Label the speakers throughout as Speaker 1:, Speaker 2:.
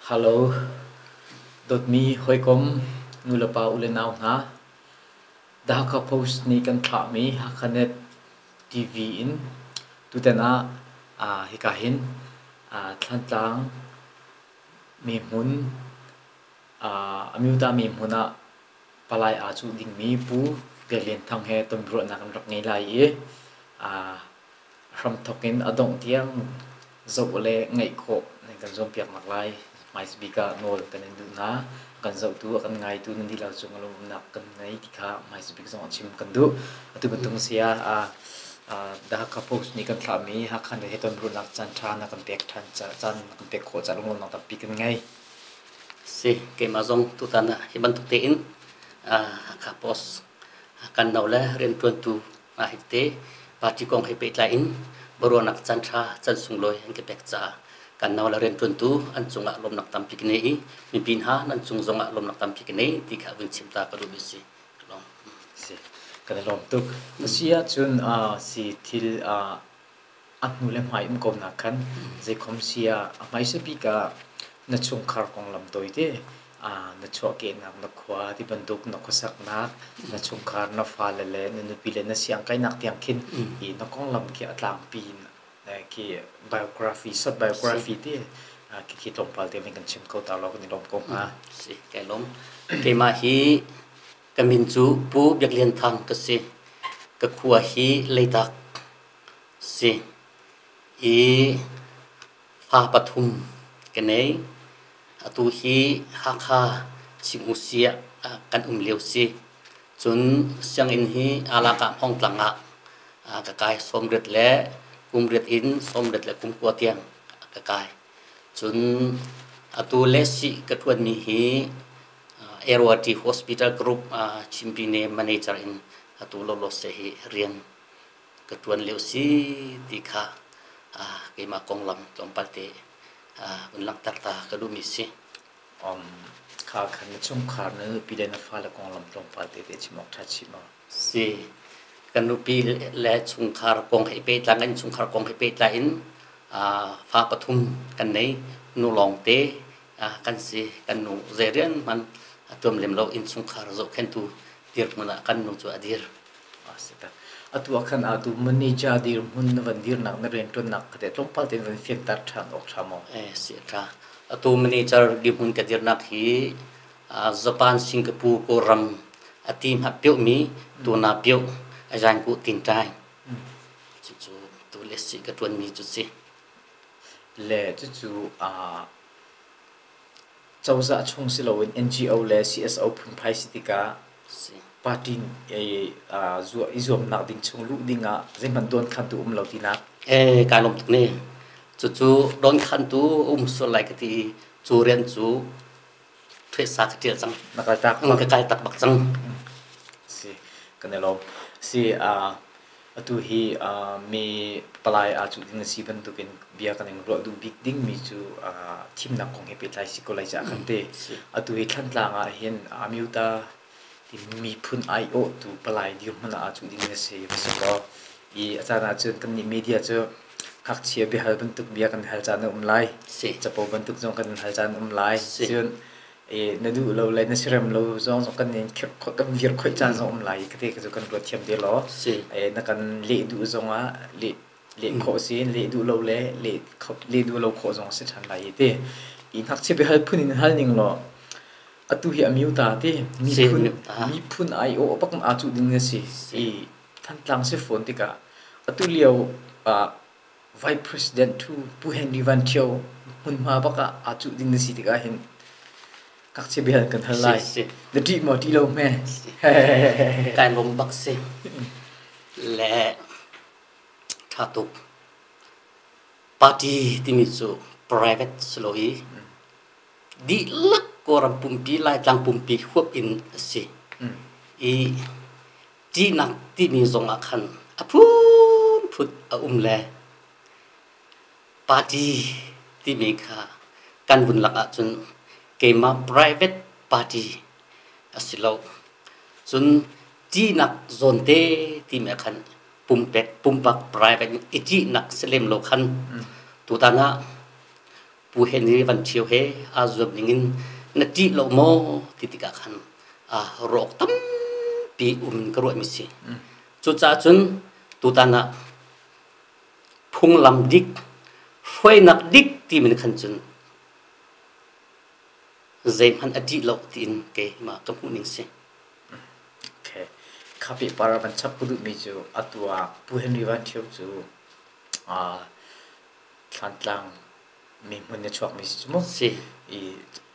Speaker 1: Hello, dawtmi hawikom, nulepa ulenau hna. The Hakha Post nih kan thlahmi Hakhanet TV in tutan ah hika hin Thlantlang mihmun, Amyota mihmun ah palai aa cuh dingmi Pu Biak Lian Thang he tonbiaruahnak an rak ngei lai i hramthawk in a dongh tiang zoh le ngaih khawh nan kan zuampiaknak lai hmaisabik ah nawl kan in duh hna. A kan zohtu, a kan ngaitu nan dihlak cung lawmhnak kan ngei ti kha hmaisabik zong a chim kan duh. Atu bantuk a si ah The Hakha Post nih kan thlahmi Hakha he tonbiaruahnak caan ṭha na kan pek ṭhan caan na kan pek khawh caah lunglawmhnak tampi kan ngei.
Speaker 2: Si, keimah zong tutan ah hi bantuk tein Hakha Post kan no le rianṭuantu hna hi tete party kong he pehtlai in biaruahnak caan ṭha caan sunglawi an ka pek caah kan no le rianṭuantu an cungah lawmnak tampi ka nei i mipi hna nan cung zongah lawmnak tampi ka nei ti kha vun chim ta ka duhmi si. Ka lawm.
Speaker 1: Si, kan i lawm tuk. Asi ahcun si thil a hnu le hmai um ko nak khan zeikhom si ah a hmaisa bik ah na chungkhar konglam tawite na chuahkehnak na khua ti bantuk na khuasaknak na chungkhar na fale le na nupi le na siangkainak tiang khin hi na konglam khi a tlangpi in khi biography short biography ti khi tlawmpal te kan chim ko ta law kan i lawm ko hnga.
Speaker 2: Si kai lawm. Keimah hi ka min cu Pu Biak Lian Thang ka si. Ka khua hi Leitak Si i fa pathum ka nei. Atu hi Hakha Chingusi ah kan um lio si. Cun sianginn hi Alakah Hmawngtlang ah ka kai. Sawmriat le kumriat in sawmriat le kumkua tiang ka kai. Cun atu lehsih ka ṭuanmi hi Airwati Hospital Group Chimpine manager in atu lawlawse hi rian ka ṭuan lio si ti kha keimah konglam tlawmpal te vun langhter ta ka duhmi si.
Speaker 1: Kha khan na chungkhar na nupi le na fale konglam tlawmpal te te chim awk ṭha chih maw?
Speaker 2: Si. Kan nupi le chungkhar kong he pehtlai kan chungkhar kong he pehtlai in fa pathum kan nei. Nu lawng te kan si. Kan nu zei rian hmanh a tuam lem lo innchungkhar zohkhenhtu dirhmun ah kan nu cu a dir.
Speaker 1: Atu ah khan atu manager dirhmun na van dirnak na rianṭuannak kha teh tlawmpal tein van fianter ṭhan awk ṭha maw?
Speaker 2: Eh, si a ṭha. Atu manager dirhmun ka dirnak hi Japan, Singapore, Kawlram a ti hna piohmi tuna pioh a zain ku tin ṭai. Cucu tu le si ka ṭuanmi cu si.
Speaker 1: Le cucu cozah chung si loin NGO le CSO phunphai si tikah party i zuamnak ding chung luh ding ah zeihmanh dawnkhantu um lo tinak.
Speaker 2: Eh, kai lawm tuk ne. Cucu dawnkhantu um sual lai ka ti i cu rian cu ṭhuaisa ka ṭial cang.
Speaker 1: Na kal tak
Speaker 2: Ka kai tak bak cang.
Speaker 1: Si, kan i lawm. Si, Atu hi mi palai aa cuh ding a si bantukin bia kan in ruah duh bik dingmi cu thimnak kong he pehtlai si ko lai caah kan ti. Atu hi Thlantlang ah hin Amyota ti miphun aiawhtu palai dirhmun ah aa cuh ding a si va si kaw i a caan ahcun kannih media cu ngakchia biahal bantuk bia kan hal caan a um lai. Capo bantuk zong kan hal caan a um lai. Cun na duh lo le na sirem lo zong zong kan in kan vir khoih caan zong um lai ka te cu kan ruat thiam te law na kan leh duh zong ah leh leh khawh si leh duh lo le leh leh duh lo khawh zong si ṭhan lai ti i ngakchia biahal phun in hal ning law atu hi a miu ta ti miphun miphun ai awh bak aa cuh ding na si i Thantlang si fawn tikah atu lio ah Vice President thu Pu Henry Van Thio hmunhma bak ah aa cuh ding na si tikah hin ngakchia bia kan hal lai. Na ṭih maw ṭih lo hme?
Speaker 2: Kai lawm bak si. Le ṭha tuk. Party timi cu private si lo i dihlak Kawlram pumpi Laitlang pumpi huap in a si. I ṭihnak timi zongah khan a phunphun a um le party timi kha kan vun lak ahcun keimah private party a si lo. Cun ṭihnak zawnte timi ah khan pumpek pumpak private i ṭihnak si lem lo khan tutan ah. Pu Henry Van Ṭhio he aa zuam dingin na ṭih lo maw ti tikah khan rawk tampi um in ka ruahmi si. Cucaah cun tutan ah phunglam dik, hruainak dik timi khan cun zeihmanh a ṭih lo tiin keimah ka hmuhning si.
Speaker 1: Okay. Kha pehpar ah van chap ka duhmi cu atu ah Pu Henry Van Ṭhio cu Thlantlang mi hmun a chuakmi si cu mu.
Speaker 2: Si.
Speaker 1: I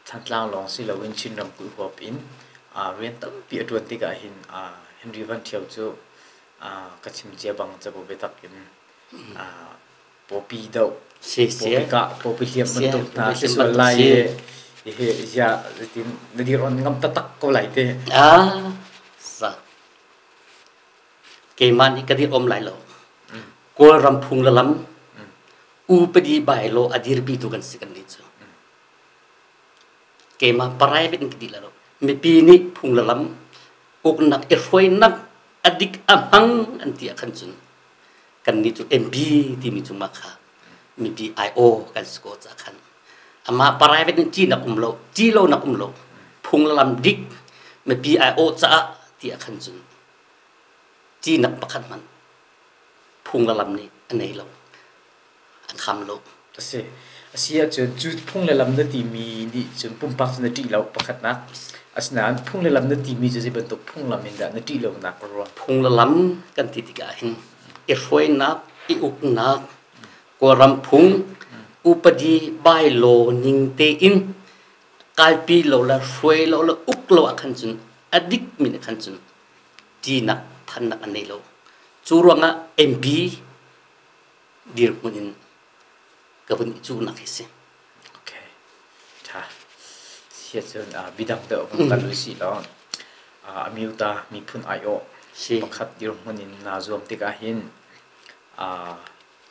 Speaker 1: Thantlang lawng si loin Chin ramkulh huap in rian tampi a ṭuan tikah hin Henry Van Ṭhio cu ka chim cia bang capo biatak in pawpi doh, pawpi kah, pawpi hliam bantuk hna si sual lai i hi ziah zeitin na dir on ngam taktak ko lai te.
Speaker 2: Ah, sa. Keimah nih ka dir om lai lo. Kawlram phung le lam upadi bylaw a dirpitu kan si kan nih cu. Keimah private in ka dih lo. Mipi nih phung le lam uknak i hruainak a dik a hmang an ti ah khan cun kan nih cu MP timi cu mah kha mipi IO kan si ko ca khan amah private in ṭihnak um lo ṭih lo nak um lo phung le lam dik mipi IO caah ti ah khan cun ṭihnak pakhat hmanh phung le lam nih a nei lo a kham lo.
Speaker 1: A si. A si ahcun cu phung le lam na timi nih cun pumpak cu na ṭih lo pakhatnak. Asinain phung le lam na timi cu zei bantuk phunglam in dah na ṭih lonak a ruang?
Speaker 2: Phung le lam kan ti tikah hin i hruainak, i uknak, Kawlram phung, upadi bylaw ning tein kalpi lo le hruai lo le uk lo ah khan cun a dikmi nih khan cun ṭihnak phannak an nei lo. Cu ruangah MP dirhmun in ka vun i cuhnak hi si.
Speaker 1: Okay. Ṭha. Si ahcun bidang deuh vun kal usih law Amyota miphun aiawh pakhat dirhmun in naa zuam tikah hin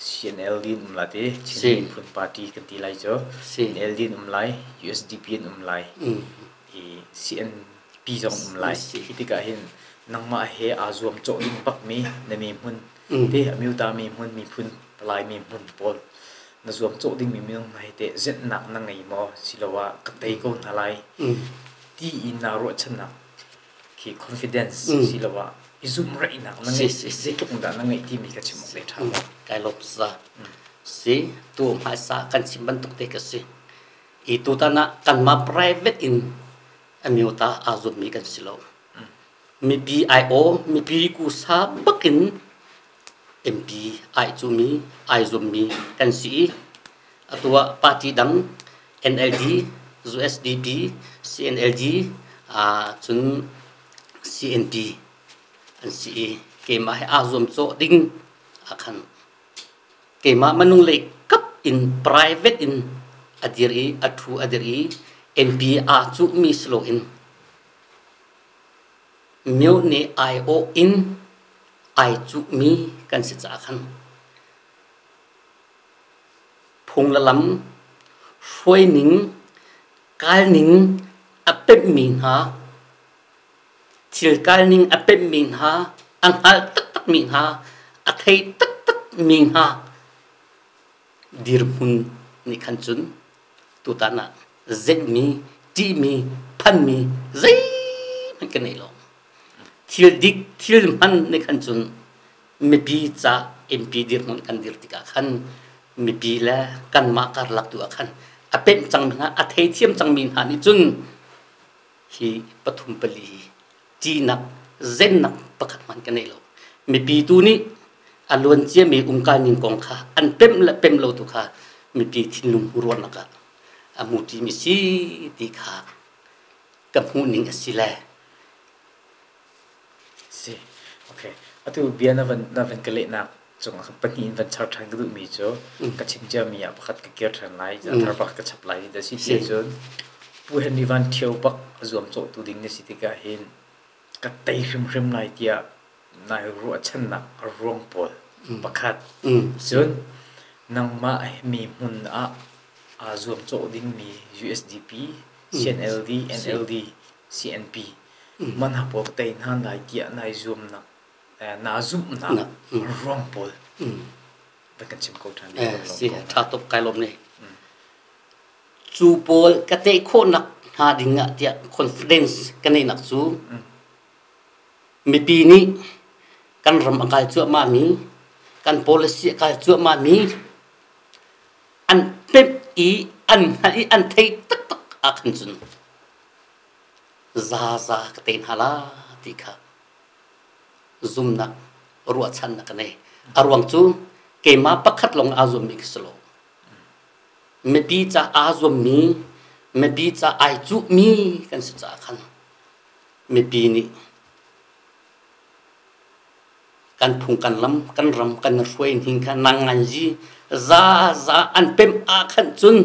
Speaker 1: CNLD in um la ti Chin Miphun Party kan ti lai cu NLD in um lai USDP in um lai i CNP zong um lai. Hi tikah hin nangmah he aa zuam cawh ding bakmi na mi hmun te Amyota mi hmun miphun palai mi hmun pawl na zuam cawh dingmi minung hna hi teh zenhnak na ngei maw siloah ka tei ko hna lai ti in naa ruahchannak khi confidence siloah i zumhraihnak na ngeih zeitluk in dah na ngeih timi ka chim awk le ṭha maw?
Speaker 2: Kai lawm sa. Si tu hmaisa kan chim bantuk te ka si. I tutan ah kanmah private in amyota aa zummi kan si lo. Mipi ai-aw, mipi kusa bakin MP ai cumi, ai zummi kan si i atu ah party dang NLD, USDP, CNLD, cun CNP an si i keimah he aa zuamcawh ding ah khan keimah minung lei kap in private in a dir i a ṭhu a dir i MP aa cuhmi si loin myone aiawh in ai cuhmi kan si caah khan phung le lam hruaining kalning a pemhmi hna Thil kalning a pemhmi hna, a hngal taktakmi hna, a thei taktakmi hna dirhmun nih khan cun tutan ah zenhmi, ṭihmi, phanmi zeihmanh ka nei lo. Thil dik, thil hman nih khan cun mipi ca MP dirhmun kan dir tikah khan mipi le kanmah karlak tu ah khan a pemh cangmi hna, a theithiam cangmi hna nih cun hi pathum pali hi ṭihnak zennak pakhat hmanh ka nei lo. Mipi tu nih a luan ciami umkal ning kong kha an pemh le pemh lo tu kha mipi thinlung ruahnak ah a hmu ṭimi si ti kha ka hmuh ning a si le.
Speaker 1: Si. Okay. Atu bia na van na van ka lehnak cung ah pahnih in van char ṭhan ka duhmi cu ka chim ciami ah pakhat ka kir ṭhan lai, a thar pakhat ka chap lai ti si ti cun Pu Henry Van Ṭhio bak a zuamcawhtu ding na si tikah hin ka tei hrimhrim lai tiah nai ruahchannak a ruang pawl pakhat. Cun nangmah mi hmun ah aa zuamcawh dingmi USDP, CNLD, NLD, CNP mah hna pawl ka tei hna lai tiah nai zuamnak naa zumhnak ruang pawl van kan chim ko ṭhan.
Speaker 2: Si, ṭha tuk kai lawm ne. Cu pawl ka teh khawhnak hnga ding ah tiah confidence ka neihnak cu mipi nih kan ram a kai cuahmahmi, kan policy a kai cuahmahmi an pemh i an hngalh i an theih taktak ahkhan cun zaza ka te hna la ti kha zumnak ruahchannak ka nei. A ruang cu keimah pakhat lawng aa zuammi ka si lo. Mipi ca aa zuammi, mipi ca ai cuhmi kan si caah khan mipi nih kan phung kan lam kan ram kan hruai hning kha nang ngan zi za za an pemh ah khan cun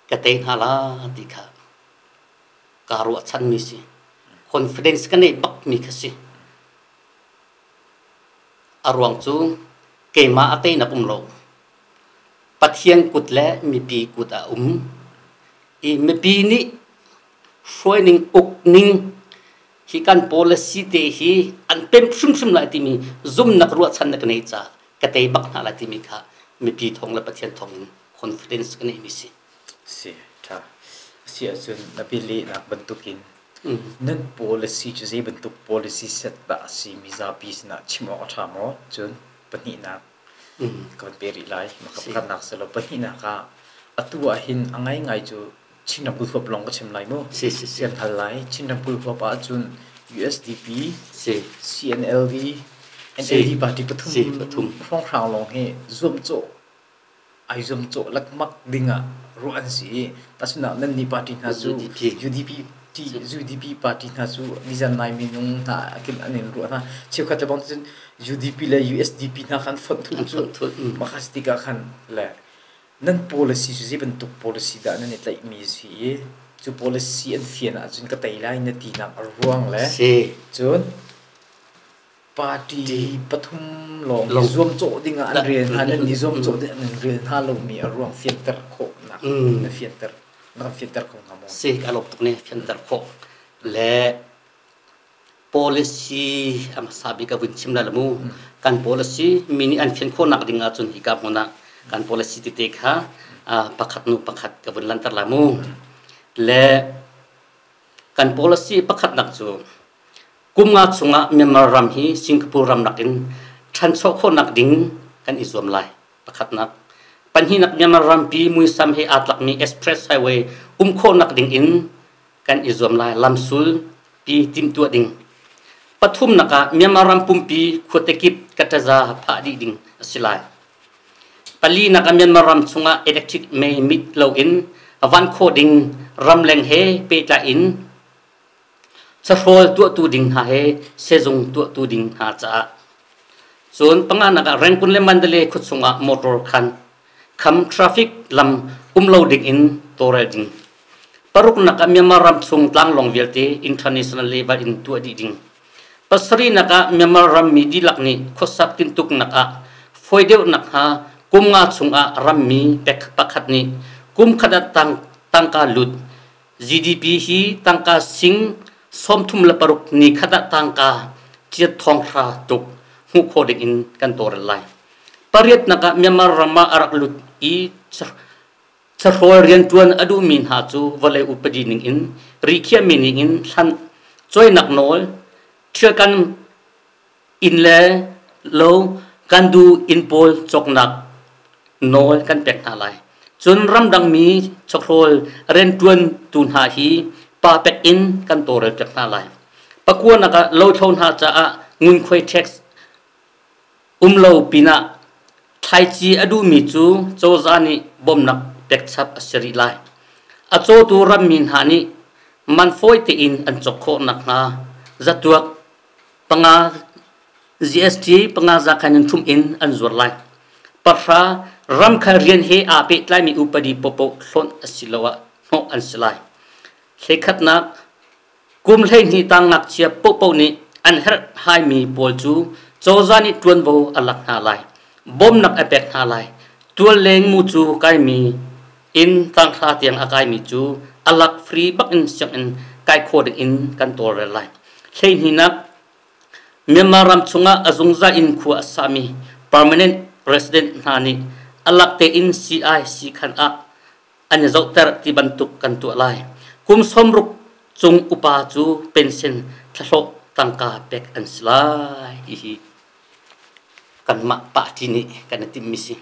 Speaker 2: ka tei hna la ti kha kaa ruahchanmi si. Confidence ka neih bakmi kha si. A ruang cu keimah a teinak um lo. Pathian kut le mipi kut ah a um. I mipi nih hruaining ukning hi kan policy te hi an pemh hrimhrim lai timi zumnak ruahchannak ka neih caah ka tei bak hna lai timi kha mipi thawng le Pathian thawng in confidence ka neihmi si.
Speaker 1: Si, ṭha. Si ahcun na bialehnak bantukin nan policy cu zei bantuk policy set dah a si mizapi sinah chim awk a ṭha maw? Cun pahnihnak ka van pe rih lai. Maka pakhatnak si lo. Pahnihnak ah atu ah hin a ngaingai cu Chin ramkulh huap lawng ka chim lai mu.
Speaker 2: Si, si, si.
Speaker 1: Kan hal lai. Chin ramkulh huap ahcun USDP,
Speaker 2: Si.
Speaker 1: CNLD, NLD party pathum
Speaker 2: Si, pathum.
Speaker 1: hrawnghrang lawng hi zuamcawh ai zuamcawh lekmak ding ah ruah an si i tahchunhnak nannih party hna cu
Speaker 2: UDP.
Speaker 1: UDP UDP party hna cu nizan nai minung hna akin an in ruah hna. Cheukhat le bang cun UDP le USDP hna khan fonh thulh
Speaker 2: An
Speaker 1: cu
Speaker 2: fonh thulh.
Speaker 1: Mah kha si tikah khan le nan policy cu zei bantuk policy dah nan i tlaihmi a si i cu policy an fian ahcun ka tei lai na tinak a ruang le
Speaker 2: Si.
Speaker 1: cun party pathum lawng hi zuamcawh ding ah an rel hna nan i zuamcawh ding an rel hna lomi a ruang fianter khawhnak na fianter na kan fianter kho hnga maw?
Speaker 2: Si ka lawm tuk ne fianter khawh le policy a hmasa bik a vun chim lai mu kan policy mi nih an fian khawhnak ding ahcun hika hmun ah kan policy tete kha pakhat nu pakhat ka vun lanter lai mu le kan policy pakhatnak cu Kum nga chungah Myanmar ram hi Singapore ram nakin ṭhancho khawhnak ding kan i zuam lai. Pakhatnak. Pahnihnak Myanmar rampi muisam he aa tlakmi express highway um khawhnak ding in kan i zuam lai. Lamsul pi timhtuah ding. Pathumnak ah Myanmar ram pumpi khuate kip kataza phah dih ding a si lai. Palinak ah Myanmar ram chungah electric mei mit loin van khawh ding ramleng he pehtlai in Sahrawl tuahtu ding hna he sehzung tuahtu ding hna caah. Cun panganak ah Rangoon le Mandalay khuachung ah motor khan kham traffic lam um lo ding in tawlrel ding. Paruknak ah Myanmar ram chung tlanglawng vialte international level in tuah dih ding. Pasarihnak ah Myanmar rammi dihlak nih khuasak tintuknak ah fawi deuh nakhnga kum nga chung ah rammi pakhat nih kum khat ah tangka lut GDP hi tangka sing 36 ni khat ah tangka chiat thong hra tuk hmuh khawh ding in kan tawlrel lai. Pariatnak ah Myanmar ram ah a rak lut i chahrawl rianṭuan a duhmi hna cu vawlei upadi ning in rikhiahmi ning in hlan coinak nawl ṭhialkan inn le lo kan duh inn pawl cawknak nawl kan pek hna lai. Cun ramdangmi chawhrawl rianṭuantu hna hi papek in kan tawlrelpiak hna lai. Pakuanak ah lothlo hna caah ngunkhuai tax um lo pinah thlaici a duhmi cu cozah nih bawmhnak pekchap a si rih lai. A cawtu rammi hna nih man fawi tein an cawk khawh nakhnga zatuak panga GST panga zakhan in thum in an zuar lai. Pahra ramkhel rian he aa pehtlaimi upadi popoh hlonh asiloah hnawh an si lai. Hlekhatnak kum 12 tang ngakchia popoh nih an herh haimi pawl cu cozah nih ṭuanvo a lak hna lai. Bawmnak a pek hna lai. Tual leng mu cu kaimi in tanghra tiang a kaimi cu a lak free bak in sianginn kai khawh ding in kan tawlrel lai. Hleihninak Myanmar ram chungah a zungzal in khua a sami permanent resident hna nih A lak tein sii-ai siikhan ah an i zohter ti bantuk kan tuah lai. Kum 60 cung upa cu pension thlahlawh tangka pek an si lai. Hihi kanmah party nih kan i timhmi si.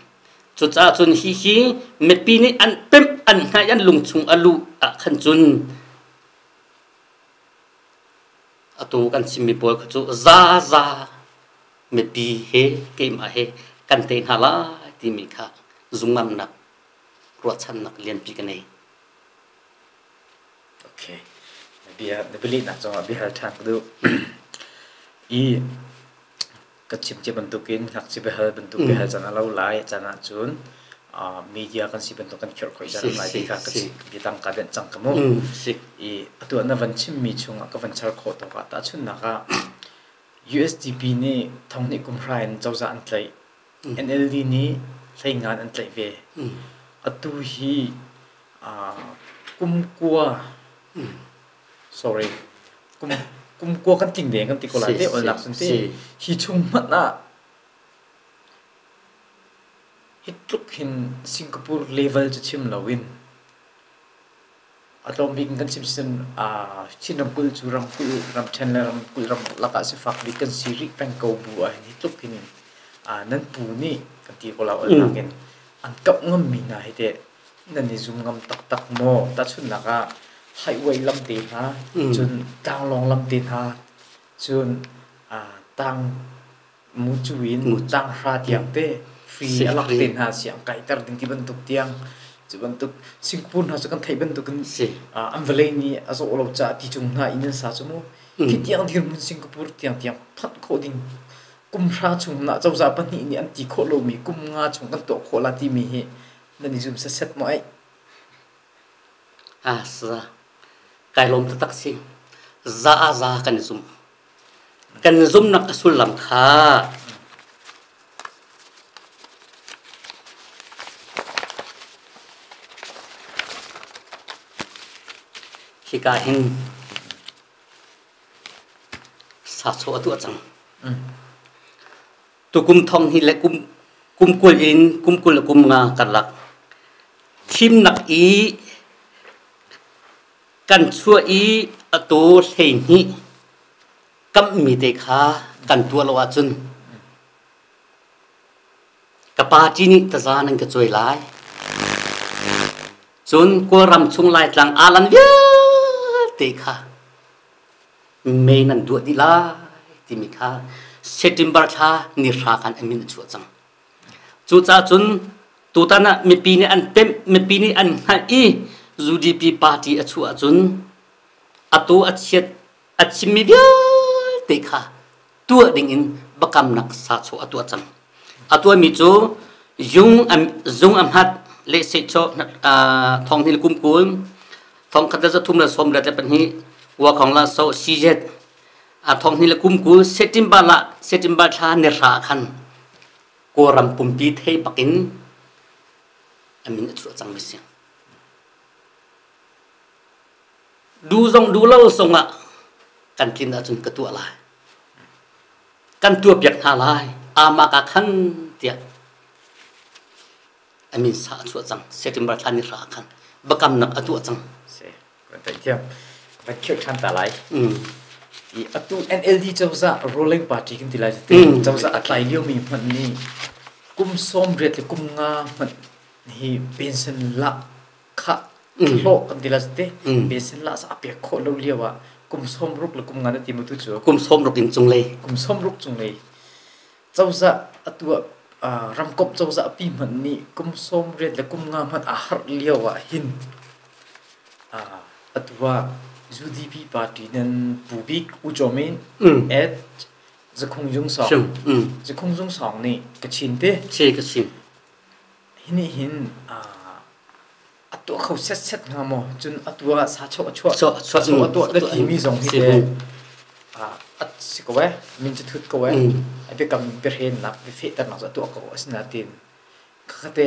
Speaker 2: Cucaah cun hihi mipi nih an pemh an hngaih an lungchung a luh ah khan cun atu kan chimmi pawl kha cu zaza mipi he keimah he kan tei hna lai timi kha zungamnak ruahchannak lianpi ka nei.
Speaker 1: Okay. Bia na bialehnak zongah biahal ṭhan ka duh. I ka chim cia bantukin ngakchia biahal bantuk biahal caan a lo lai caan ahcun media kan si bantuk kan khirh khawh caan lai ti kha ka biatang ka denh cang ka mu. I atu na van chimmi chungah ka van char khawh tawk ah tahchunhnak ah USDP nih thonghnih kum hra in cozah an tlaih. NLD nih hleingan an tlaih ve. Atu hi kum kua sorry kum kum kua kan tling deng kan ti ko lai te olnak sun te hi chung hmanh ah hi tluk hin Singapore level cu chim loin A tlawm bik in kan chim sin Chin ramkulh cu ramkulh ramṭhen le ramkulh ram lakah sifak bik kan si rih peng ko bu ah hin hi tluk hin nan pu nih kan ti ko la olnak in an kamh ngammi hna hi teh nan i zum ngam taktak maw? Tahchunhnak ah highway lam te hna, cun tlanglawng lam te hna, cun tang mucu in tanghra tiang te free a lak te hna siang kaiter ding ti bantuk tiang cu bantuk Singapore hna cu kan theih bantuk in an vawlei nih a zawh lo caah ti cung hna inn an sa cu mu khi tiang dirhmun Singapore tiang tiang phanh khawh ding kum hra chung na cozah pahnih nih an ti khawh lomi kum nga chung kan tuah khawh la timi hi nan i zum set maw ai
Speaker 2: A sa kai lawm taktak si za a za kan i zum Kan zumhnak a sullam kha hika hin sachaw a tuah cang. Tukum thong hi le kum kum 20 in kum 20 le kum nga karlak thimnak i Kan chuah i atu 12 kamhmi te kha kan tuah lo ahcun ka party nih taza nan ka cuai lai. Cun Kawlram chung Laitlang alan vialte kha mei nan duah dih lai timi kha September thla ni hra khan a min a chuah cang. Cucaah cun tutan ah mipi nih an pemh, mipi nih an hngalh i UDP party a chuah ahcun atu a chiat a chimmi vialte kha tuah dingin biakamnak sachaw a tuah cang. A tuahmi cu zung a hmat le sehchaw thong hnih le kum 20 thong khat le zathum le sawm le pahnih Wakhong la so CZ thong hnih le kum 20 September la September thla ni hra khan Kawlram pumpi thei bak in a min a chuah cangmi si. Du zong du lo zongah kan tlin ahcun ka tuah lai. Kan tuahpiak hna lai. Ama ka khan tiah a min sa a chuah cang. September thla ni hra khan biakamnak a tuah cang.
Speaker 1: Si, kan theih thiam. Kan khirh ṭhan ta lai. I atu NLD cozah ruling party kan ti lai cozah a tlai liomi hmanh nih kum 80 le kum nga hmanh hi pension la kha hlawh kan ti lai te pension la sa a pek khawh lo lio ah kum 60 le kum nga na ti mu tu cu
Speaker 2: kum 60 in cunglei
Speaker 1: kum 60 cunglei Cozah a tuah ramkomh cozah pi hmanh nih kum 80 le kum nga hmanh aa harh lio ah hin atu ah UDP party nan pu bik U Kyaw Min at Zakhung Jung Song Zakhung Jung Song nih Kachin te
Speaker 2: Si Kachin
Speaker 1: hi nih hin a tuah kho setset hnga maw? Cun atu ah sachaw a chuah
Speaker 2: sachaw
Speaker 1: a tuah na timi zong hi te a si ko eh min cu thut ko eh a biakam biahrennak biafehternak cu a tuah ko asinain khakate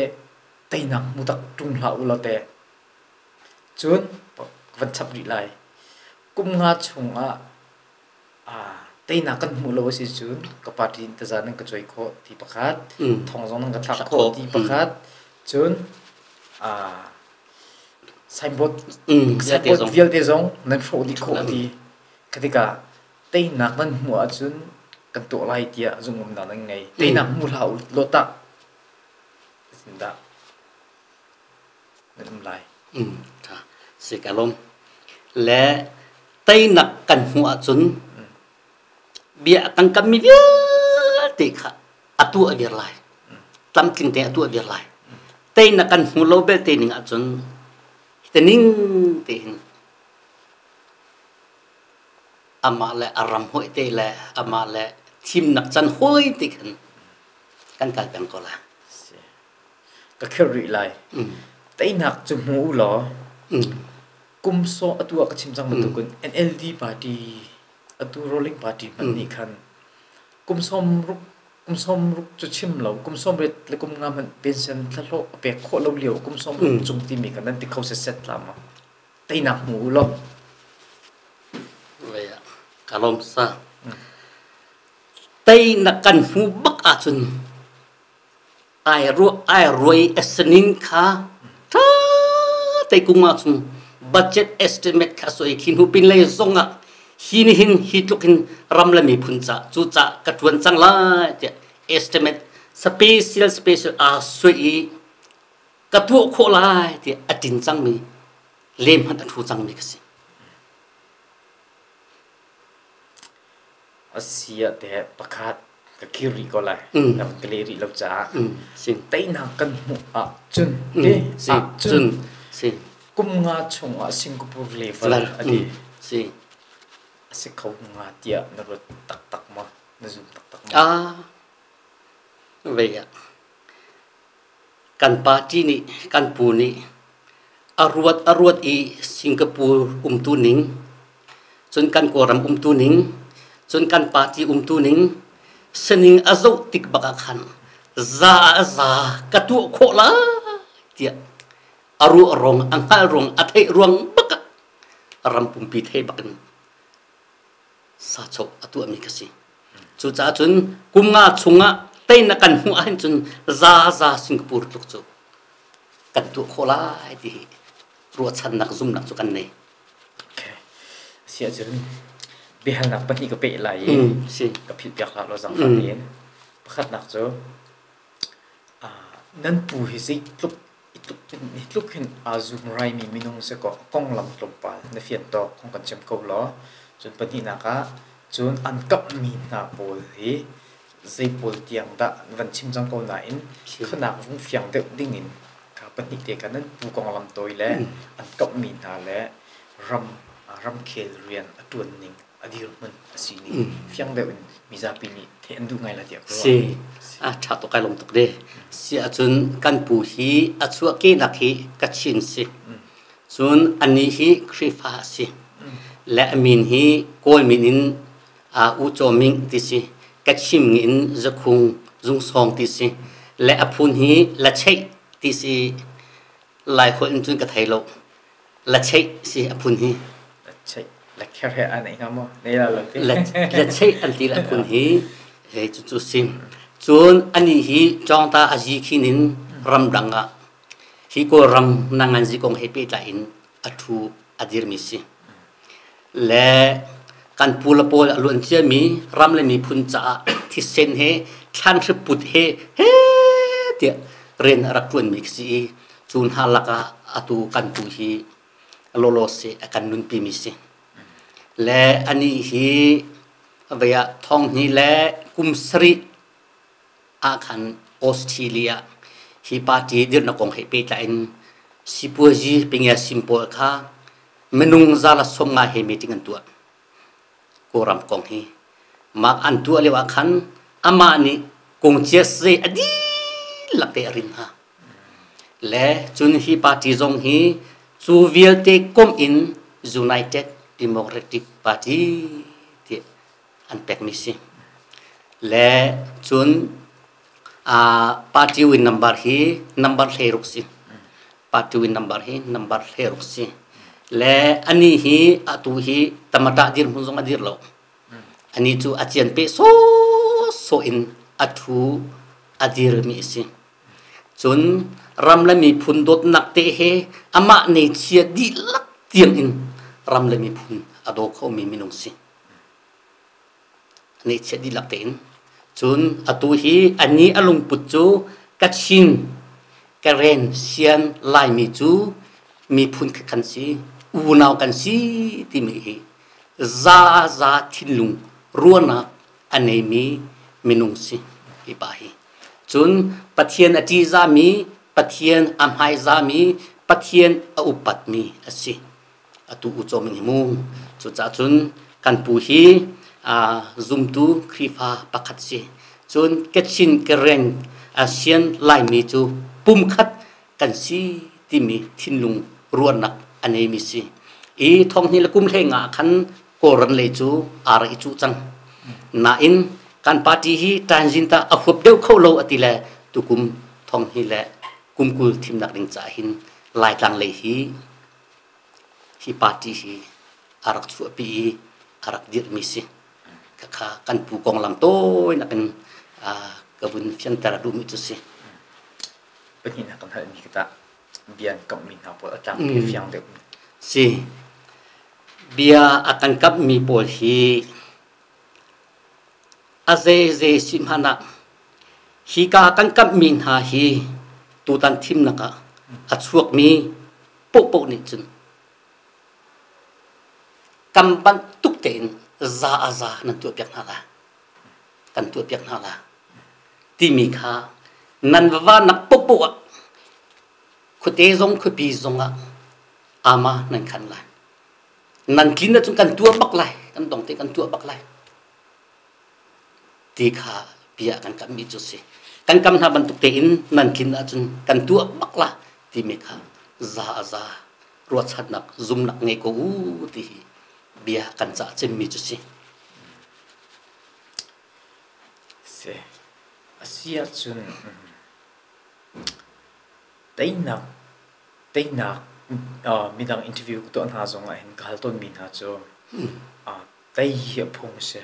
Speaker 1: teinak hmu tak ṭung hlah u law te cun ka van chap rih lai kum nga chungah. Teinak kan hmuh lo a si cun ka party in taza nan ka cuai khawh ti pakhat, thong zong nan ka thlak khawh ti pakhat, cun signboard signboard vialte zong nan hrawh dih khawh ti. Kha tikah teinak nan hmuh ahcun kan tuah lai tiah zumhnak nan ngei. Teinak hmu hlah u law tah zeitindah nan um lai?
Speaker 2: Ṭha. Si ka lawm. Le teinak kan hmuh ahcun bia kan kammi vialte kha a tuah viar lai. Tlamtling tein a tuah viar lai. Teinak kan hmu lo belte ning ahcun hiti ning tein amah le a ram hawih te le amah le thimnak can hawi te khan kan kal peng ko lai.
Speaker 1: Ka khirh rih lai. Teinak cu hmu u law kum sawh atu ah ka chim cang bantukin NLD party atu ruling party hmanh nih khan kum 60 kum 60 cu chim lo kum 80 le kum nga hmanh pension thlahlawh a pek khawh lo lio kum 60 cung timi kha nan ti kho set la ma? Teinak hmu u law.
Speaker 2: Ka lawm sa. Teinak kan hmu bak ahcun ai ruah ai ruai a sining kha ṭha te kum ahcun budget estimate kha soi khi hnu pin lei zong ah hi ni hin hi tluk hin ram le miphun ca cu ca ka ṭuan cang lai tiah estimate special special aa soi i ka tuah khawh lai tiah a ṭin cangmi lem hmanh a ṭhu cangmi ka si.
Speaker 1: A si ah teh pakhat ka kir rih ko lai. Na ka leh rih lo caah. Teinak kan hmuh ahcun te ahcun kum nga chungah Singapore level a ti. A si kho hnga tiah na ruat taktak maw? Na zum taktak maw?
Speaker 2: Ah, vei ah. Kan party nih kan pu nih a ruat i Singapore umtu ning, cun kan Kawlram umtu ning, cun kan party umtu ning, sining a zoh tik bak ah khan za ah za ka tuah khawh lai tiah a ruah ruang, a hngalh ruang, a theih ruang bak ah ram pumpi theih bak in sachoh a tuahmi ka si. Cucaah cun kum nga chungah teinak kan hmuh ahhin cun za za Singapore tluk cu kan tuah khawh lai ti hi ruahchannak zumnak cu kan nei.
Speaker 1: Okay. Si ahcun biahalnak pahnih ka peh lai i
Speaker 2: Si.
Speaker 1: ka philh piak hlah law zaangfah tein. Pakhatnak cu nan pu hi zeitluk Hi tluk hin aa zumraimi minung si kaw a konglam tlawmpal na fian tawk hung kan chim ko law. Cun pahnihnak ah cun an kamhmi hna pawl hi zei pawl tiang dah van chim cang ko nain khuanak vung fiang deuh dingin kha pahnih te kha nan pu konglam tawi le an kamhmi hna le ram ramkhel rian a ṭuan ning a dirhmun a si ning fiang deuh in mizapi nih theih an duh ngai la tiah ka ruah.
Speaker 2: Si, a ṭha tuk kai lawm tuk de. Si ahcun kan pu hi a chuahkehnak hi Kachin si. Cun anih hi Khrihfa a si. Le a min hi Kawl min in U Caw Ming ti si. Kachim in Zakhung Zung Sawng ti si. Le a phun hi Lacheih ti si. Lai holh in cun ka thei lo. Lacheih si a phun hi.
Speaker 1: Lacheih. Lakher he an ei hnga maw? Nei la lo ti.
Speaker 2: Lacheih an ti la phun hi he cucu si. Cun ani hi Cawngta a zi khin in ramdang ah hi Kawlram nanganzi kong he pehtlai in a ṭhu a dirmi si. Le kan pu le pawl a luan ciami ram le miphun caah thisen he thlanhri put he he tiah rian a rak ṭuanmi si i cu hna lakah atu kan pu hi lawlaw si a kan nunpimi si. Le anih hi vei ah thong hnih le kum sarih ah khan Australia hi party dirhnak kong he pehtlai in sipuazi pingia sim pawl kha minung za la som nga he meeting an tuah. Kawlram kong hi mah an tuah lio ah khan amah nih kungcia zei a dihlak te a rin hna. Le cun hi party zong hi cu vialte komh in United Democratic Party ti an pekmi si. Le cun party win number hi number 16 si. Party win number hi number 16 si. Le ani hi atu hi tamata dirhmun zong a dir lo. Anih cu a cian peh sawhsawh in a ṭhu a dirmi a si. Cun ram le miphun dawtnak te he amah neichia dihlak tiang in ram le miphun a daw khomi minung si. A neichia dihlak tein. Cun atu hi anih a lungput cu Kachin, Karen, Sian, Laimi cu miphun khat kan si, unau kan si timi hi zaza thinlung ruahnak a neimi minung si hi pa hi. Cun Pathian a ṭihzahmi, Pathian a hmaizahmi, Pathian a upatmi a si. Atu ucawm in hi mu. Cucaah cun kan pu hi zumtu Khrihfa pakhat si. Cun Kachin, Karen, ASEAN Laimi cu pumkhat kan si timi thinlung ruahnak a neimi si. I thonghnih le kum hlei nga ah khan Kawlram lei cu aa rak i cuh cang. Nain kan party hi Tanzin ta a huap deuh kho lo a ti le tukum thonghnih le kum 20 thimnak ding caah hin Laitlang lei hi hi party hi a rak chuahpi i a rak dirhmi si. Khakha kan pu konglam tawi nakin ka vun fianter a duhmi cu si.
Speaker 1: Pahnihnak kan halmi ka tah bia an kamhmi hna pawl a tlangpi fiang deuh.
Speaker 2: Si. Bia a kan kamhmi pawl hi a zeizei si hmanh ah hika kan kamhmi hna hi tutan thimnak ah a chuakmi paohpaoh nih cun kam bantuk tein za a za nan tuahpiak hna lai. Kan tuahpiak hna lai timi kha nan va nak paohpaoh ah khuate zong khuapi zong ah ama nan khan lai. Nan tlin ahcun kan tuah bak lai, kan dong te kan tuah bak lai ti kha bia kan kammi cu si. Kan kam hna bantuk tein nan tlin ahcun kan tuah bak la timi kha za a za ruahchannak zumnak ngei ko u ti hi bia kan cah cemmi cu si.
Speaker 1: Si. A si ahcun teinak teinak midang interview ka tuah hna zong ah hin ka hal tawnmi hna cu tei hi a phung a si.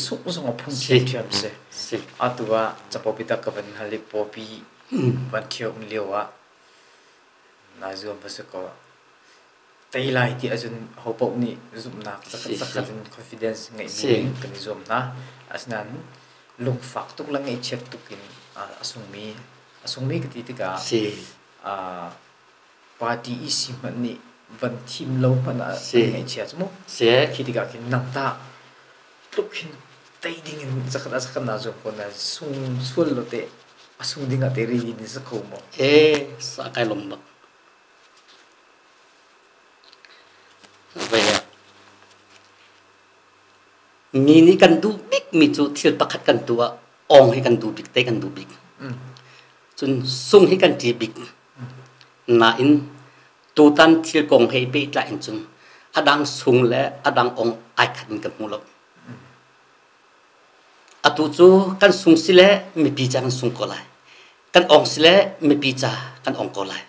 Speaker 1: Sungh zong a phung ṭhiamṭhiam a si. Atu ah capo biatak ka van hal i pawpi van ṭhio um lio ah naa zuam va si kaw tei lai ti ahcun hopaoh nih zumhnak zakhat zakhat in confidence ngeih bu in kan i zuam hna. Asinain lungfak tuk le ngaihchiat tuk in a sungmi a sungmi ka ti tikah party EC hmanh nih van thim lo hmanh ah an ngaihchia cu mu. Khi tikah khin nang tah tluk hin tei ding in zakhat ah zakhat naa zuam ko na sung sual lo teh a sung ding ah teh ready ni sa kho maw?
Speaker 2: Ee, sa kai lom bak. Mi nih kan duh bikmi cu thil pakhat kan tuah awng hi kan duh bik te kan duh bik. Cun sung hi kan ṭih bik. Nain tutan thil kong he pehtlai in cun a dang sung le a dang ong ai khat in ka hmu lo. Atu cu kan sung si le mipi ca kan sung ko lai. Kan ong si le mipi ca kan ong ko lai.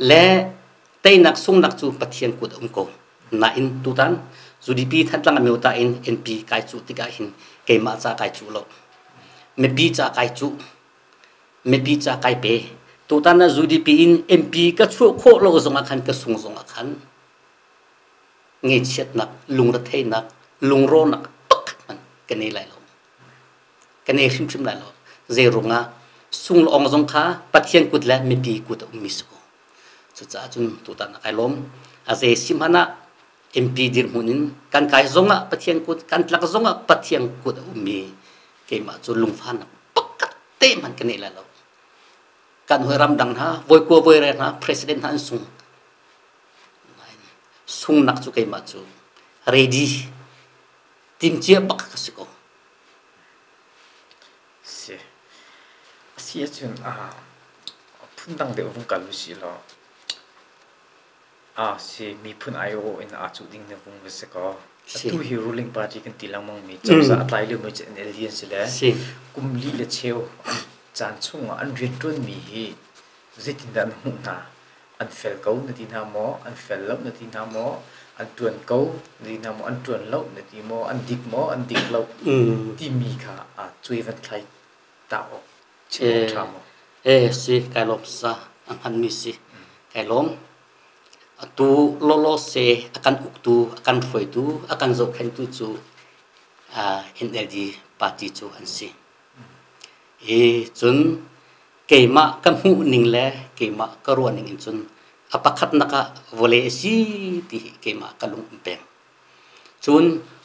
Speaker 2: Le teinak sungnak cu Pathian kut a um ko. Nain tutan UDP Thantlang Amyota in NP kai cuh tikah hin keimah ca kai cuh lo. Mipi ca kai cuh. Mipi ca kai pe. Tutan ah UDP in MP ka chuah khawh lo zongah khan ka sung zongah khan ngaihchiatnak, lungretheihnak, lungrawhnak pakhat hmanh ka nei lai lo. Ka nei hrimhrim lai lo. Zei ruangah sunglawng zong kha Pathian kut le mipi kut a ummi si ko. Cucaah cun tutan ah kai lawm. A zei si hmanh ah MP dirhmun in kan kai zongah Pathian kut, kan tlak zongah Pathian kut a ummi keimah cu lungfahnak pakhat te hmanh ka nei lai lo. Kan hawi ramdang hna, voi kua voi re hna, president hna an sung. Sungnak cu keimah cu ready timcia bak ka si ko.
Speaker 1: Si. A si ahcun phundang deuh vung kal usih law si miphun aiawh in aa cuh ding na vung va si kaw. Atu hi ruling party kan ti lengmang mi cozah a tlai liomi cu NLD an si le kum li le cheu caan chungah an rianṭuanmi hi zeitindah na hmuh hna? An fel ko na ti hna maw? An fel lo na ti hna maw? An ṭuan ko na ti hna maw? An ṭuan lo na ti maw? An dik maw? An dik lo timi kha cuai van thlai ta awk chim awk ṭha maw?
Speaker 2: Si kai lawm sa a hmanmi si kai lawm. Atu lawlaw se a kan uktu, a kan hruaitu, a kan zohkhenhtu cu NLD party cu an si. I cun keimah ka hmuh ning le keimah ka ruah ning in cun a pakhatnak ah vawlei a si ti hi keimah ka lung um peng. Cun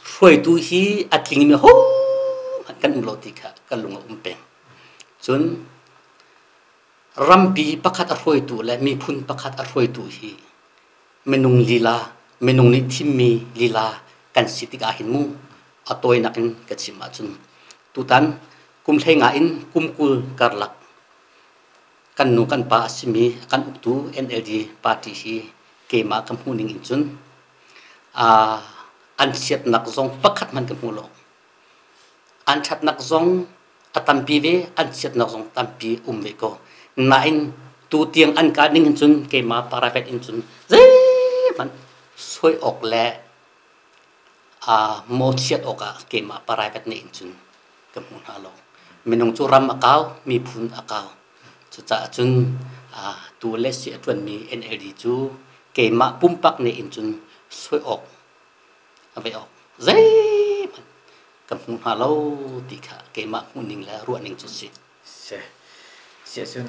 Speaker 2: hruaitu hi a tlingmi hohmanh kan um lo ti kha ka lung a um peng. Cun rampi pakhat a hruaitu le miphun pakhat a hruaitu hi minung lila, minung nih thimmi lila kan si tikah hin mu a tawinak in ka chim ahcun tutan kum 15 in kum 20 karlak kan nu kan pa a simi a kan uktu NLD party hi keimah ka hmuh ning in cun an chiatnak zong pakhat hmanh ka hmu lo. An ṭhatnak zong a tampi ve, an chiatnak zong tampi um ve ko. Nain tutiang an kah ning hin cun keimah private in cun zeihmanh soi awk le mawhchiat awkah keimah private nih in cun ka hmu hna lo. Minung cu ram a kau, miphun a kau. Cucaah cun tu le si a ṭuanmi NLD cu keimah pumpak nih in cun soi awk a vei awk zeihmanh ka hmu hna lo ti kha keimah hmuhning le ruahning cu si.
Speaker 1: Si. Siahcun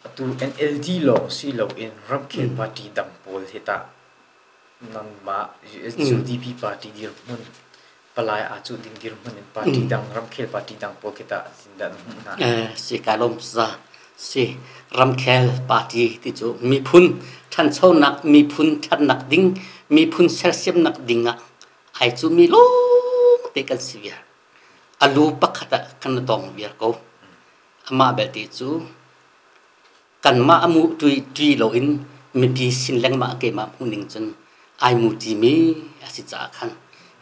Speaker 1: atu NLD lawng si loin ramkhel party dang pawl hi tah nangmah UDP party dirhmun palai aa cuh ding dirhmun in party dang ramkhel party dang pawl khi tah zindah na hmuh hna?
Speaker 2: Si kai lawm za. Si ramkhel party ti cu miphun ṭhanchonak miphun ṭhatnak ding miphun sersiamnak ding ah ai cuhmi lawngte kan si viar. A lu pakhat ah kan i tong viar ko. Amah belte cu kanmah a mu ṭui loin mipi sin lengmah keimah hmuhning cun ai mu ṭimi a si caah khan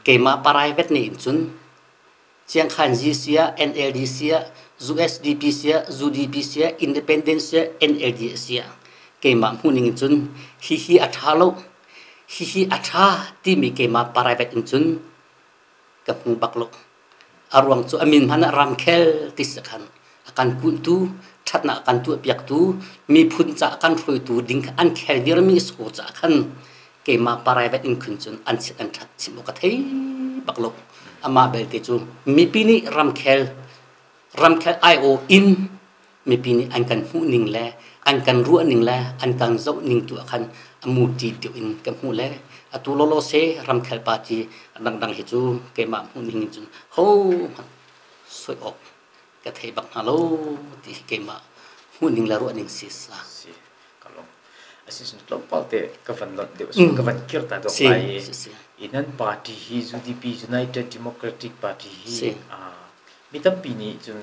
Speaker 2: keimah private nih in cun Ciangkhanzi siah, NLD siah, USDP siah, UDP siah, Independent siah, NLD siah keimah hmuhning in cun hihi a ṭha lo, hihi a ṭha timi keimah private in cun ka hmu bak lo. A ruang cu a min hmanh ah ramkhel ti si khan a kan kulhtu, ṭhatnak a kan tuahpiaktu, miphun ca a kan hruaitu ding kha an khel dirmi a si ko caah khan keimah private in khun cun an chiat an ṭhat chim awk ka thei bak lo. Amah belte cu mipi nih ramkhel ramkhel aiawh in mipi nih an kan hmuh ning le an kan ruah ning le an kan zoh ning tu ah khan a muti deuh in ka hmuh le atu lawlaw se ramkhel party dangdang hi cu keimah hmuh ning in cun ho hmanh soi awk ka thei bak hna lo ti hi keimah hmuh ning le ruah ning si sa.
Speaker 1: Si ka lawm. Asicun tlawmpal te ka van lonh deuh so ka van kir ta dok lai i nan party hi UDP United Democratic Party hi mi tampi nih cun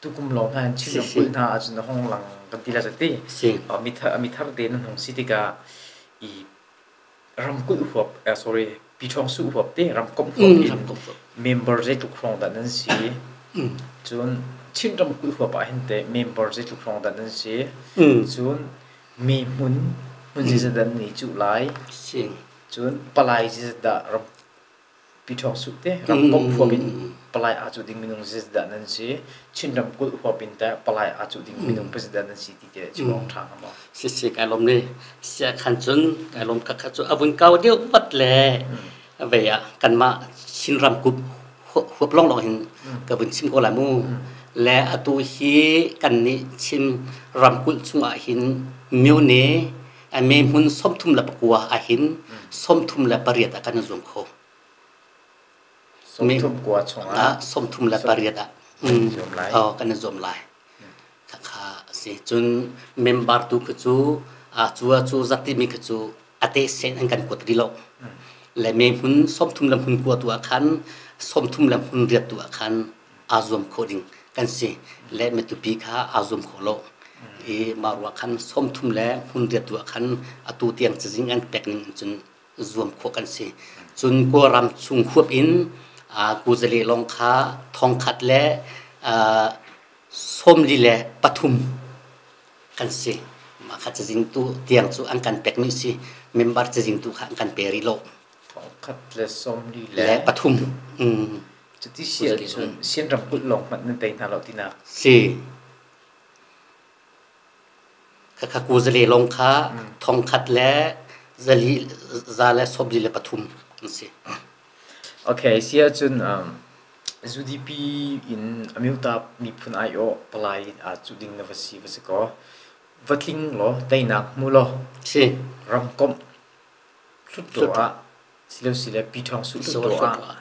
Speaker 1: tukum lawng hna in Chin ramkulh hna ahcun a hong lang kan ti la ti. Mi thar te nan hong si tikah i ramkulh huap sorry Piṭhawngsu huap te ramkomh huap in member zeitluk hrawng dah nan si? Cun Chin ramkulh huap ah hin teh member zeitluk hrawng dah nan si? Cun mi hmun hmun zeizat dah nan i cuh lai? Cun palai zeizat dah ram Piṭhawngsu te ramkomh huap in palai aa cuh ding minung zeizat dah nan si? Chin ramkulh huap in teh palai aa cuh ding minung pazat dah nan si ti te chim awk ṭha hnga maw?
Speaker 2: Sisi kai lawm ni. Sia khan cun kai lawm khakha cu a vun kau deuh vat le vei ah kanmah Chin ramkulh huap lawnglawng hin ka vun chim ko lai mu. Le atu hi kannih Chin ramkulh chungah hin myone me hmun 39 ahhin 38 ah kan i zuam kho.
Speaker 1: 39 chungah
Speaker 2: 38 ah kan i zuam lai. Khakha a si. Cun member tu khi cu cu cu zat timi khi cu a te sen an kan kuat rih lo. Le me hmun 30 le hmun kua tu ah khan 30 le hmun riat tu ah khan aa zuam kho ding kan si. Le matupi kha aa zuam kho lo. I mah ruah khan 30 le hmun riat tu ah khan atu tiang cazin an pek ning in cun zuam khawh kan si. Cun Kawlram chung huap in kuzale lawng kha thongkhat le 43 kan si. Mah kha cazin tu tiang cu an kan pekmi si. Member cazin tu kha an kan pe rih lo.
Speaker 1: Thongkhat le 43
Speaker 2: le pathum.
Speaker 1: Cuti si ahcun Chin ramkulh lawng hmanh nan tei hna lo tinak.
Speaker 2: Si. Khakha kuzale lawng kha thongkhat le zali za le 43 an si.
Speaker 1: Okay, si ahcun UDP in Amyota miphun aiawh palai aa cuh ding na va si va si kaw va tling law teinak hmu law
Speaker 2: si
Speaker 1: ramkomh Hluttaw ah silosile Pyithawng Suh Hluttaw ah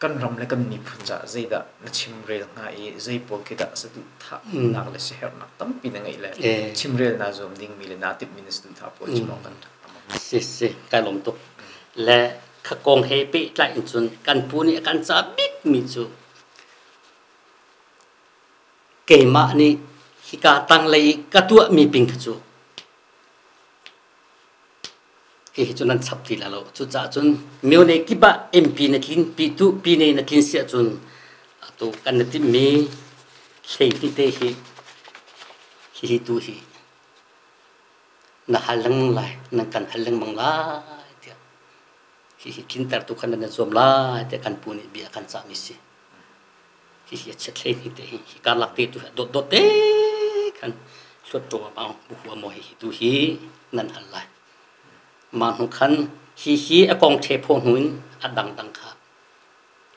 Speaker 1: kan ram le kan miphun caah zeidah na chimrel hnga i zei pawl khi dah saduhthahnak le siaherhnak tampi na ngeih le chimrel naa zuam dingmi le naa timhmi na saduhthah pawl chim awk kan ṭha.
Speaker 2: Si si, kai lawm tuk. Le kha kong he pehtlai in cun kan pu nih a kan ca bikmi cu keimah nih hika tanglei i ka tuahmi ping kha cu Hihi cu nan chap ti lai lo. Cucaah cun myone kip ah MP na tlin, pitu pine na tlin si ahcun atu kan na timhmi hleihnih te hi hihi tu hi na hal lengmang lai, nan kan hal lengmang lai tiah hihi tlinter tu khan nan zuam lai tiah kan pu nih bia a kan cahmi si. Hihi a chiat hleihnih te hi hi karlak te tu hi a dawtdawt te khan hluat maw bu maw hihi tu hi nan hal lai. Mah hnu khan hihi a kong ṭhe phaw hnu in a dangdang kha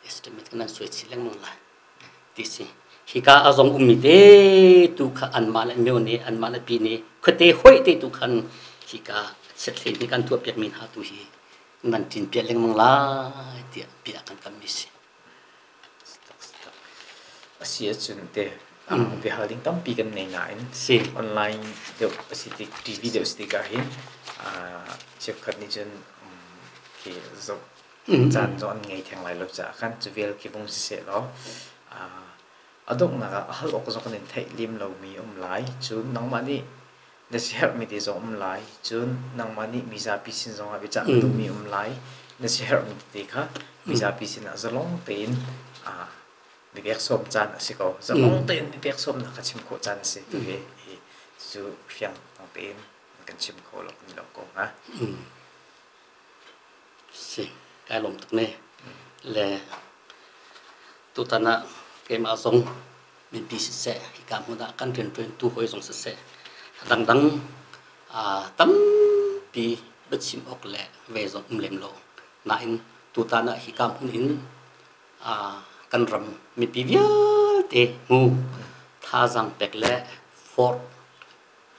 Speaker 2: estimate kan nan suai chih lengmang lai ti si. Hika a zong ummi te tu kha anmah le myo nih anmah le pi nih khuate hoih te tu khan hika chiat hleihnih kan tuahpiakmi hna tu hi nan ṭin piak lengmang lai tiah bia kan kammi si.
Speaker 1: A si ahcun te biahal ding tampi kan nei nain online deuh a si tik TV deuh a si tikah hin cheukhat nih cun khi zoh caan zong an ngei theng lai lo caah khan cu vial khi vung siseh law a donghnak ah hal awk zong kan in theih lem lomi a um lai. Cun nangmah nih na siaherhmi te zong um lai. Cun nangmah nih mizapi sin zongah biacah na duhmi um lai. Na siaherhmi tete kha mizapi sinah zalong tein biapek sawm caan a si ko. Zalong tein biapek sawmnak kha chim khawh caan a si. Tu hi cu fiang tein kan chim kho lo kan lawm ko hnga.
Speaker 2: Si, kai lawm tuk ne. Le tutan ah keimah zong mipi siseh, hika hmun ah kan rianṭuantu hawi zong siseh, dangdang tampi biachim awk le ve zong um lem lo. Nain tutan ah hika hmun in kan ram mipi vialte hmu thazaang pek le forh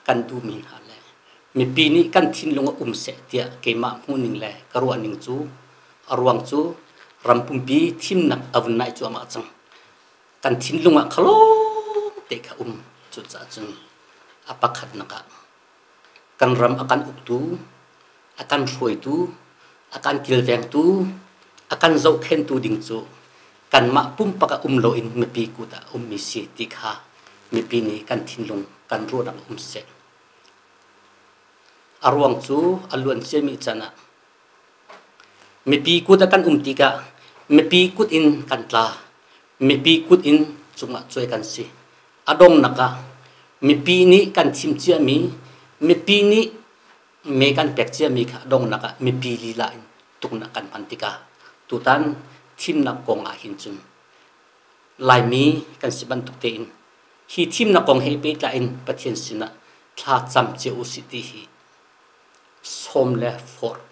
Speaker 2: kan duhmi hna le mipi nih kan thinlung ah um seh tiah keimah hmuhning le ka ruahning cu a ruang cu ram pumpi thimnak a vun nai cuahmah cang. Kan thinlung ah khalawng te kha um. Cucaah cun a pakhatnak ah kan ram a kan uktu, a kan hruaitu, a kan kilvengtu, a kan zohkhentu ding cu kanmah pumpak ah um loin mipi kut ah a ummi si ti kha mipi nih kan thinlung kan ruahnak um seh. A ruang cu a luan ciami can ah mipi kut ah kan um tikah mipi kut in kan tla. Mipi kut in cungah cuai kan si. A donghnak ah mipi nih kan thim ciami mipi nih me kan pek ciami kha donghnak ah mipi lila in tuknak kan hman tikah tutan thimnak kong ah hin cun Laimi kan si bantuk tein hi thimnak kong he pehtlai in Pathian sinah thla cam cio usih ti hi sawm le forh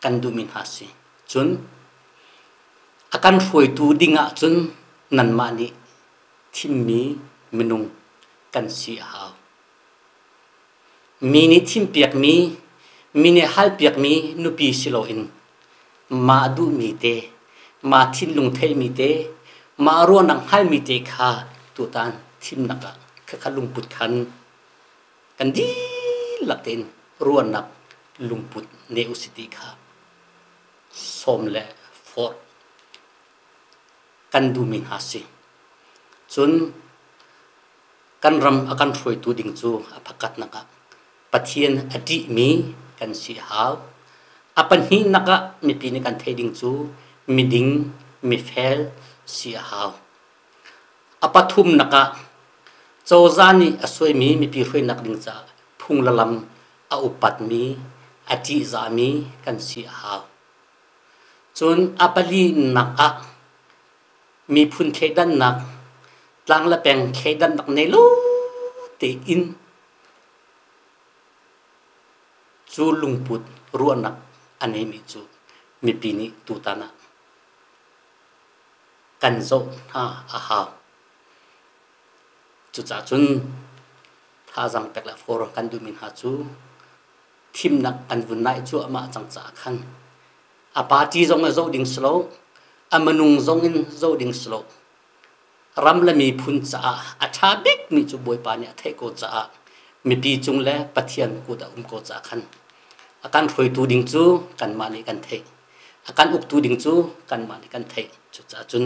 Speaker 2: kan duhmi hna si. Cun a kan hruaitu ding ah cun nanmah nih thimmi minung kan si a hau. Mi nih thimpiakmi, mi nih halpiakmi nupi si loin mah duhmi te, mah thinlung theihmi te, mah ruahnak hngalmi te kha tutan thimnak ah khakha lungput khan kan dihlak tein ruahnak lungput ne usih ti kha sawm le forh kan duhmi hna si. Cun kan ram a kan hruaitu ding cu a pakhatnak ah Pathian a ṭihmi kan si a hau. A pahnihnak ah mipi nih kan theih ding cu miding, mifel si a hau. A pathumnak ah cozah nih a suaimi mipi hruainak ding caah phung le lam a upatmi A ṭihzahmi kan si a hau. Cun a palinak ah miphun thleidannak, tlang le peng thleidannak nei lo tein cu lungput ruahnak a neimi cu mipi nih tutan ah kan zoh hna a hau. Cucaah cun thazaang pek le forh kan duhmi hna cu thimnak an vun naih cuahmah cang caah khan a party zong in zoh ding si lo, a minung zong in zoh ding si lo. Ram le miphun caah a ṭha bikmi cu Bawipa nih a theih ko caah mipi cung le Pathian kut a um ko caah khan a kan hruaitu ding cu kanmah nih kan theih. A kan uktu ding cu kanmah nih kan theih. Cucaah cun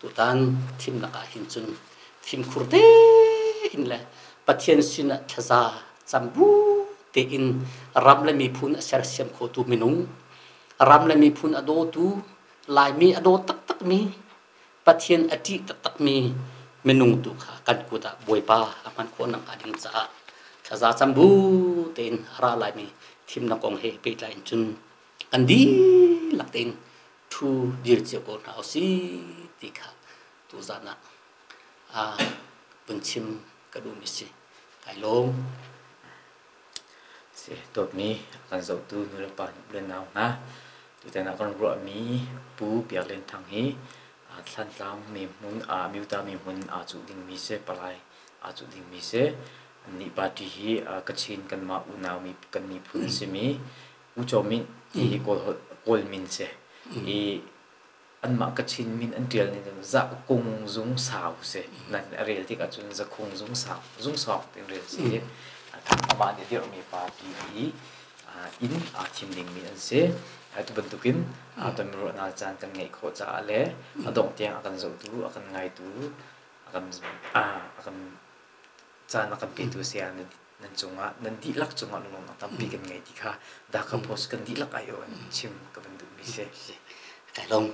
Speaker 2: tutan thimnak ah hin cun fimkhur tein le Pathian sinah thlaza cam bu tein ram le miphun a sersiam khotu minung, ram le miphun a dawtu, Laimi a daw taktakmi, Pathian a ṭih taktakmi minung tu kha kan kut ah Bawipa a hman khawh nakhnga ding caah thlaza cam bu tein a ra laimi thimnak kong he pehtlai in cun kan dihlak tein ṭhu dir cio ko hna usih ti kha tuzan ah vun chim ka duhmi si. Kai lawm.
Speaker 1: Si dawtmi a kan zohtu nulepa le nau hna, tutan ah kan ruahmi Pu Biak Lian Thang hi Thlantlang mihmun Myoda mihmun aa cuh dingmi si, palai aa cuh dingmi si. Annih party hi Kachin kanmah unau kan miphun a simi U Kyaw Myint ti hi Kawl min si. I anmah Kachin min an ṭial ning cu Zahkung Zung Sau si. Nan a rel tikah cun Zakhung Zung Sau, Zung Sau tiin rel si. Amah nih dirhmi party i inn aa thim dingmi an si. Atu bantukin tonbiaruahnak caan kan ngeih khawh caah le a dongh tiang a kan zohtu, a kan ngaitu, a kan a kan caan a kan petu saya nan cungah nan dihlak cungah lunglawmhnak tampi kan ngei ti kha Dhaka Post kan dihlak aiawh in chim ka van duhmi si.
Speaker 2: Kai lawm.